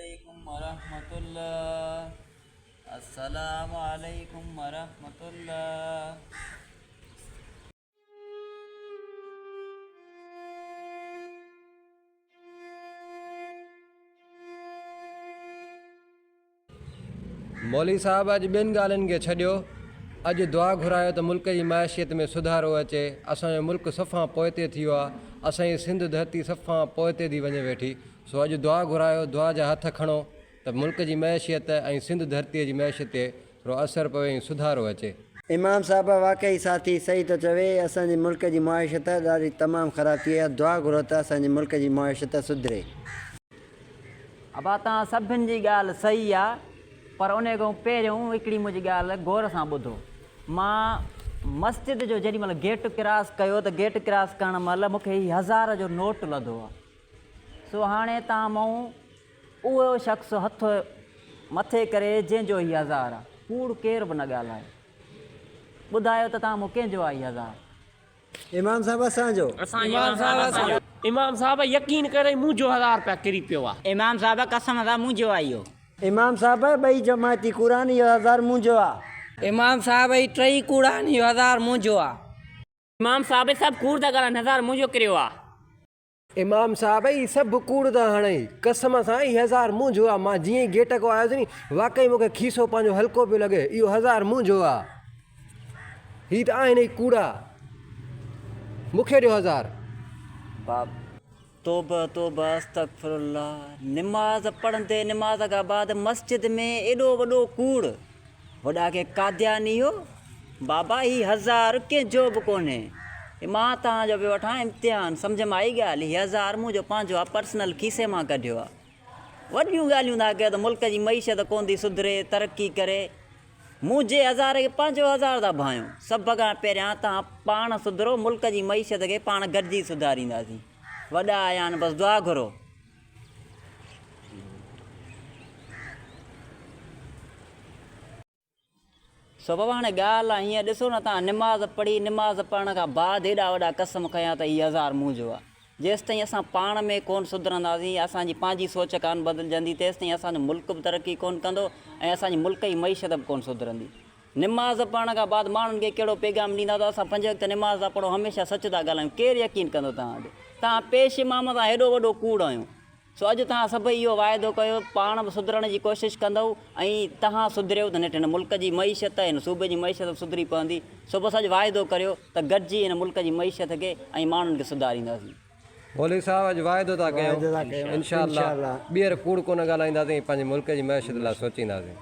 عليڪم ورحمة الله السلام عليڪم ورحمة الله. مولوي صاحب اڄ ٻين ڳالهين کي ڇڏيو اڄ دعا گهرايو ته ملڪ جي معشيت ۾ سڌارو اچي اسان جو ملڪ صفا پوئتي ٿي ويو آهي اسان جي سنڌ ڌرتي صفا پوئتي ٿي وڃي ويٺي سو اڄ دعا گهرايو دعا جا هٿ کڻو ته ملڪ جي معشيت ۽ سنڌ ڌرتي جي معشيت تي ٿورو اثر پوي ۽ سڌارو اچي. امام صاحب واقعي ساٿي صحيح ٿو چوي اسان جي ملڪ جي معاشت ڏاڍي تمام خراب ٿي وئي آهي دعا گهرو ته اسان جي ملڪ جي معاشت سڌري. ابا توهان سڀن جي ڳالهه صحيح آ پر انهي کان پهريون هڪڙي منهنجي ڳالهه غور سان ٻڌو. مان مسجد جو جيڏي مهل گيٽ ڪراس ڪيو ته گيٽ ڪراس ڪرڻ مهل مون کي هي هزار جو نوٽ لڌو آ. سو هاڻي توهان مون اهو شخص هٿ مٿي ڪري جنهن جو هي هزار آ. ڪوڙ ڪير به نه ڳالهائي. ٻڌايو ته توهان مون ڪنهن جو آ هي هزار. امام صاحب اسان جو. امام صاحب اسان جو. امام صاحب يقين ڪري منهنجو هزار رپيا ڪري پيو آ. امام صاحب قسم سان منهنجو آ اهو. امام صاحب ٻئي جماعتي ڪوڙا آهن اهو هزار منهنجو آ. امام صاحب هي ٽئي ڪوڙا آهن اهو هزار منهنجو آ. امام صاحب سڀ ڪوڙ ٿا ڳالهائن هزار منهنجو ڪريو آ. امام صاحب هي سڀ ڪوڙ ٿا هڻئي قسم سان هي هزار منهنجو آ مان جيئن ئي گيٽ کان آيس ني واقعي مون کي کيسو پنهنجو هلڪو پيو لڳي اهو هزار منهنجو آ هي ته آهن ئي ڪوڙا مون کي ڏيو هزار. باب توبه توبه استغفر الله نماز پڙهندي نماز کان بعد مسجد ۾ ايڏو وڏو ڪوڙ وڏا ڪي قادياني هو بابا هي هزار ڪنهن جو به ڪونهي مان توهان جو پيو وٺان امتحان سمجهه ۾ آئي ڳالهه هي هزار منهنجو پنهنجو آ پرسنل کيسي مان ڪڍيو آ وڏيون ڳالهيون ٿا ڪيو ته ملڪ جي معيشت ڪونه ٿي سڌري ترقي ڪري منهنجي هزار کي پنهنجو هزار ٿا ڀانيو سڀ کان پهريان توهان پاڻ سڌرو ملڪ جي معيشت کي پاڻ گڏجي سڌارينداسين وڏا آيا آهن بس دعا گهرو. سو بابا هاڻي ڳالهه آ هيئن ڏسو نه تان نماز پڙهي نماز پڙهڻ کان بعد هيڏا وڏا قسم کنيا ته هي هزار منهنجو آ جيستائين اسان پاڻ ۾ ڪون سڌرنداسين اسان جي پنهنجي سوچ ڪان بدلجندي تيستائين اسان جو ملڪ به ترقي ڪون ڪندو ۽ اسان جي ملڪ جي معيشت به ڪون سڌرندي نماز پڙهڻ کان بعد ماڻهن کي ڪهڙو پيغام ڏيندا ته اسان پنج وقت نماز ٿا پڙهون هميشه سچ ٿا ڳالهايون ڪير يقين ڪندو توهان تي توهان پيش امام سان هيڏو وڏو ڪوڙ هنيو سو اڄ توهان سڀئي اهو واعدو ڪيو، پاڻ به سڌرڻ جي ڪوشش ڪندؤ ۽ توهان سڌريو ته نيٺ هن ملڪ جي معيشت ۽ هن صوبي جي معيشت به سڌري پوندي. سو بس اڄ واعدو ڪريو ته گڏجي هن ملڪ جي معيشت کي ۽ ماڻهن کي سڌارينداسين. مولوي صاحب اڄ واعدو ٿا ڪيون انشاء الله ٻيهر ڪوڙ ڪونه ڳالهائينداسين ۽ پنهنجي ملڪ جي معيشت لاء سوچينداسين.